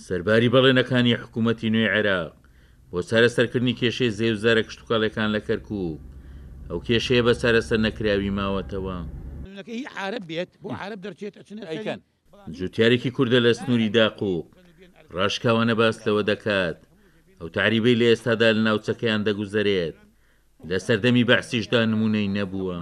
سەرباری بەڵێنەکانی حکوومەتی نوێی عێراق بۆ چارەسەرکردنی کێشەی زەویوزارە کشتوکاڵیەکان لە کەرکووک، ئەو کێشەیە بە چارەسەر نەکراوی ماوەتەوە. جوتیارێکی کوردە لە سنووری داقوق، ڕاشکاوانە باس لەوە دەکات، ئەو تەعریبەی لە ئێستادا لە ناوچەکەیان دەگوزەرێت، لە سەردەمی بەعسیشدا نموونەی نەبووە.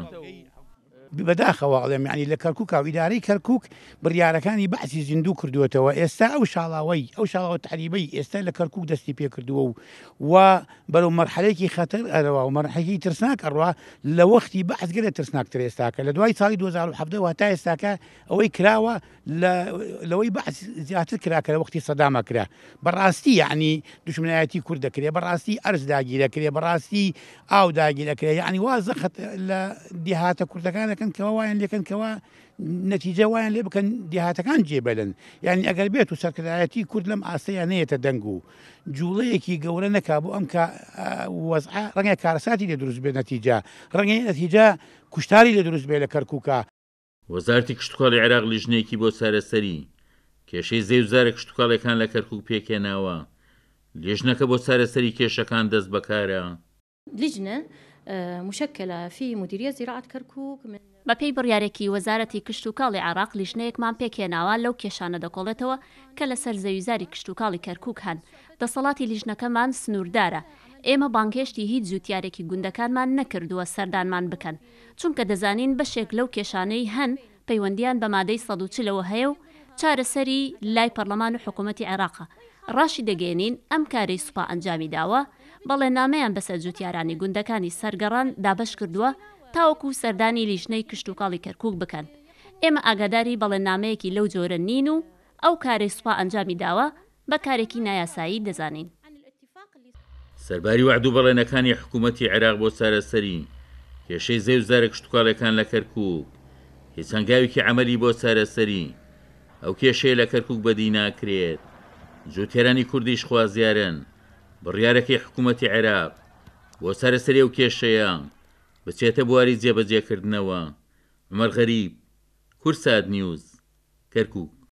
بەداخەوە ئەڵێم یانی لە کەرکوکا و ئیدارەی کەرکوک بڕیارەکانی بەعسی زیندوو کردووەتەوە ئێستا ئەو شاڵاوەی ئەو شاڵاوە تەعریبەی ئێستا لە کەرکوک دەستی پێکردووە و و بەرەو مەرحەلەیەکی خەتەر ئەروا و مەرحەلەیەکی ترسناک ئەڕوا لە وەختی بەعس گەلێ ترسناکترە ئێستاکە لە دوای ساڵی 2017 وە هەتا ئێستاکە ئەوەی کراوە لە لەوەی بەعس زیاتر کرا کە لە وەختی سەداما کرا بەڕاستی یەعنی دوژمنایەتی کورد دەکرێ بەڕاستی ئەرز داگیرەکرێ بەڕاستی ئاو داگیرەکرێ یەعنی وا زەخت لە دێهاتە کوردەکان دەکەن کەوا وایان لێکەن کەوا نەتیجە وایان لێ بکەن دێهاتەکان جێبەلن یعنی ئەگەر بێت و سەرکردایەتی کورد لەم ئاستەیە نەیەتە دەنگ و جوڵەیەکی گەورە نەکا بۆ ئەم کە وەزعە ڕەنگە کارەساتی لێ دروست بێت نەتیجە ڕەنگە نەتیجە کوشتاری لێ دروست بێ لە کەرکووکا. وەزارەتی کشتوکاڵی عێراق لیژنەیەکی بۆ چارەسەری کێشەی زەویوزارە کشتوکاڵیەکان لە کەرکوک پێکهێناوە، لیژنەکە بۆ چارەسەری کێشەکان دەستبەکارە. لجنە مشکلە فی مدیریە زراعت کرکوک من. بەپێی بڕیارێکی وەزارەتی کشتوکاڵی عێراق لیژنەیەکمان پێکهێناوە لەو کێشانە دەکۆڵێتەوە کە لەسەر زەویوزاری کشتوکاڵی کەرکوک هەن، دەسەڵاتی لیژنەکەمان سنووردارە، ئێمە بانگهێشتی هیچ جوتیارێکی گوندەکانمان نەکردووە سەردانمان بکەن، چونکە دەزانین بەشێک لەو کێشانەی هەن پەیوەندییان بە مادەی 140 ەوە هەیە و چارەسەری لای پەرلەمان و حکومەتی عێراقە، ڕاشیدەگەیەنین ئەم کارەی سوپا ئەنجامی داوە، بەڵێننامەیان بەسەر جوتیارانی گوندەکانی سەرگەڕان دابەشکردووە تاوەکو سەردانی لیژنەی کشتوکاڵی کەرکوک بکەن، ئێمە ئاگاداری بەڵێننامەیەکی لەو جۆرە نین و ئەو کارەی سوپا ئەنجامی داوە بە کارێکی نایاسایی دەزانین. سەرباری وەعد و بەڵێنەکانی حکوومەتی عێراق بۆ چارەسەری کێشەی زەویوزارە کشتوکاڵیەکان لە کەرکووک، هیچ هەنگاوێکی عەمەلی بۆ چارەسەری ئەو کێشەیە لە کەرکووک بەدی ناکرێت. جووتیارانی کوردیش خوازیارن بڕیارەکەی حکوومەتی عێراق بۆ چارەسەری ئەو کێشەیە بچێتە بواری جێبەجێکردنەوە. عومەر غەریب، کوردسات نیوز، کەرکووک.